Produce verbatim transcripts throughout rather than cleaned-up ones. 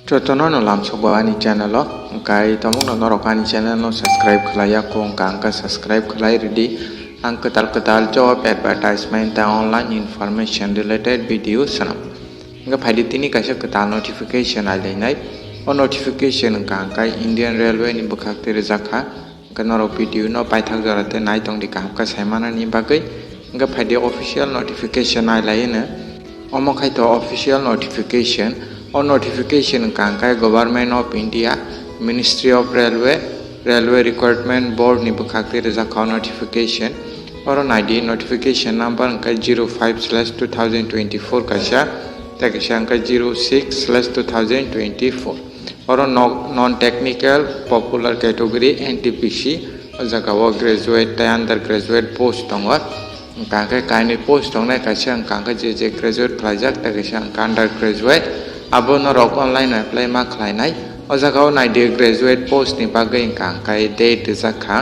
Jotono no lamsok bo ani channel o, hwnkhe tamokno norok ani channel no subscribe khlai ya kho, hwnkha hwnkhe subscribe khlai rwdi. Ang kwtal kwtal job advertisement tei online information related video swnam. Hwnkhe phaidi tini kaisa kwtal notification ailainai. O notification hwnkha hwnkhe Indian Railway ni bwkhak twi rwjak kha. Hwnkhe norok video no paithak jora tei nai tongdi kaham khe saimanani bagwi. Hwnkhe phaidi official notification nai lai hwno. Omo khai to official notification. O notification hwnkha hwnkhe Government of India, Ministry of Railway, Railway Recruitment Board ni bwkhak twi rwjak kha o notification. Oro naidi notification number hwnkhe zero five slash two thousand twenty-four kaisa, tei kaisa hwnkhe zero six slash two thousand twenty-four. Oro no-, non technical popular category N T P C, o jaga o graduate tei undergraduate post tongo. Hwnkha hwnkhe kainwi post tongnai, kaisa hwnkha hwnkhe je je graduate khlaijak, tei kaisa hwnkha undergraduate. Abo norok online apply ma khlainai. O jaga o naidi graduate post ni bagwi hwnkha hwnkhe date rijak kha.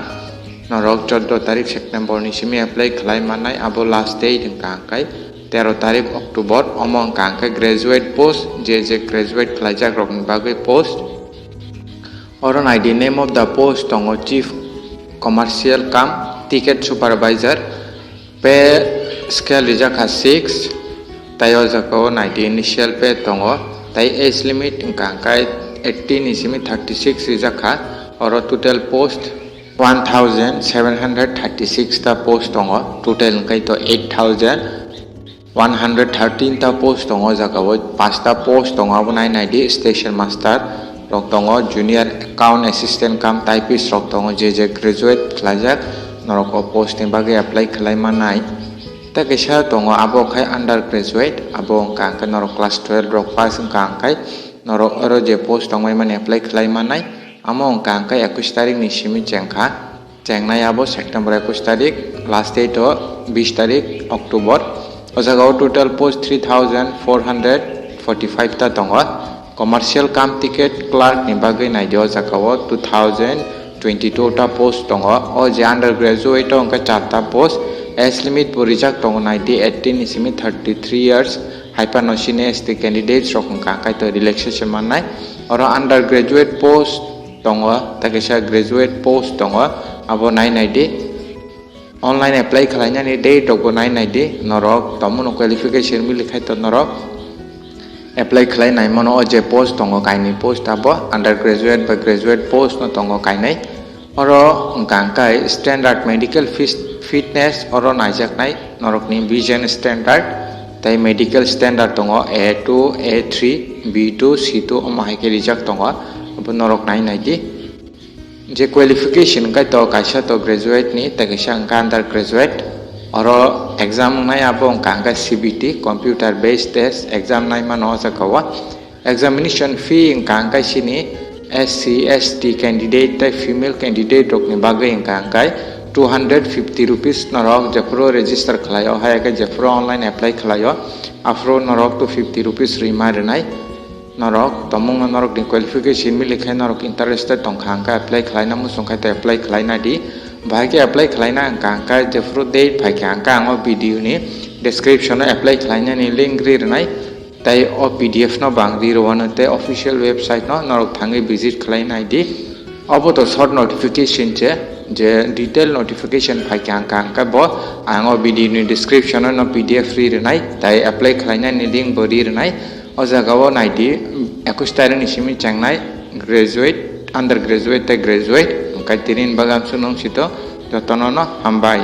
Norok chordo tarik September ni simi apply khlai mannai, abo last date hwnkha hwnkhe tero tarik October, omo hwnkha hwnkhe graduate post, je je graduate khlaijak rokni bagwi post. Oro naidi name of the post tongo Chief Commercial cum Ticket Supervisor, pay scale rijak kha six, tei o jaga o naidi initial pay tongo, tei age limit hwnkha hwnkhe eighteen ni simi thirty six rijak kha, oro total post one thousand seven hundred thirty six ta post tongo, total hwnkhe to eight thousand one hundred thirteen ta post tongo, o jaga o pasta post tongo, abo nai naidi station master rok tongo, junior account assistant cum typist rok tongo, je je graduate khlaijak norok o post ni bagwi apply khlai mannai. Tei kaisa tongo abo khai undergraduate, abo hwnkha hwnkhe norok class twelve rok pass wngkha hwnkhe norok oro je post tongmani apply khlai mannai. Amo hwnkha hwnkhe ekush tarik ni simi chengkha. Chengnai abo September ekush tarik, last date o bish tarik October. O jaga o total post three thousand four hundred forty five ta tongo. Commercial cum ticket clerk ni bagwi naidi o jaga o two thousand twenty two ta post tongo. O je undergraduate o hwnkhe char ta post. Age limit bo rijak tongo naidi eighteen ni simi thirty three years. Hai phano sini S T candidates rok hwnkha hwnkhe to relaxation mannai. Oro undergraduate post tongo, tei kaisa graduate post tongo, abo nai naidi. Online apply khlainani date rokbo nai naidi, norok tongmano qualification mili khai to norok apply khlai nai mano. O je post tongo kainwi post, abo undergraduate ba graduate post no tongo kainwi. Oro hwnkha hwnkhe standard medical fis-, fitness oro naijaknai norokni vision standard tei medical standard tongo A two, A three, B two, C two, omo hai khe rijak tongo, abo norok nai naidi. Je qualification hwnkhe to kaisa to graduate ni, tei kaisa hwnkhe undergraduate. Oro exam wngnai abo hwnkha hwnkhe C B T, computer based test exam nai mano o jaga o. Examination fee hwnkha hwnkhe sini S C, S T candidate tei female candidate rokni bagwi hwnkha hwnkhe two hundred fifty rupees norok jephuru register khlaio, hai khe jephuru online apply khlaio, aphuru norok two fifty rupees rwima rwnai. Norok tongmungno norokni qualification mili khe norok interested tongkha hwnkhe apply khlaina muchung khai tei apply khlaina di. Bahai khe apply khlaina hwnkha hwnkhe jephuru date phaikha hwnkhe ang o video ni description o apply khlainani link ri rwnai. Tei o P D F no bo ang ri rwano tei official website no norok thangwi visit khlai nai di. Obo to short notification se, je detail notification phaikha hwnkha hwnkhe bo ang o video ni description o no P D F ri rwnai, tei apply khlainani link bo ri rwnai. O jaga o nai di, ekush tarik ni simi chengnai graduate, undergraduate tei graduate, hwnkhe tini ni bagwi amsuk nung sito, jotono no hambai.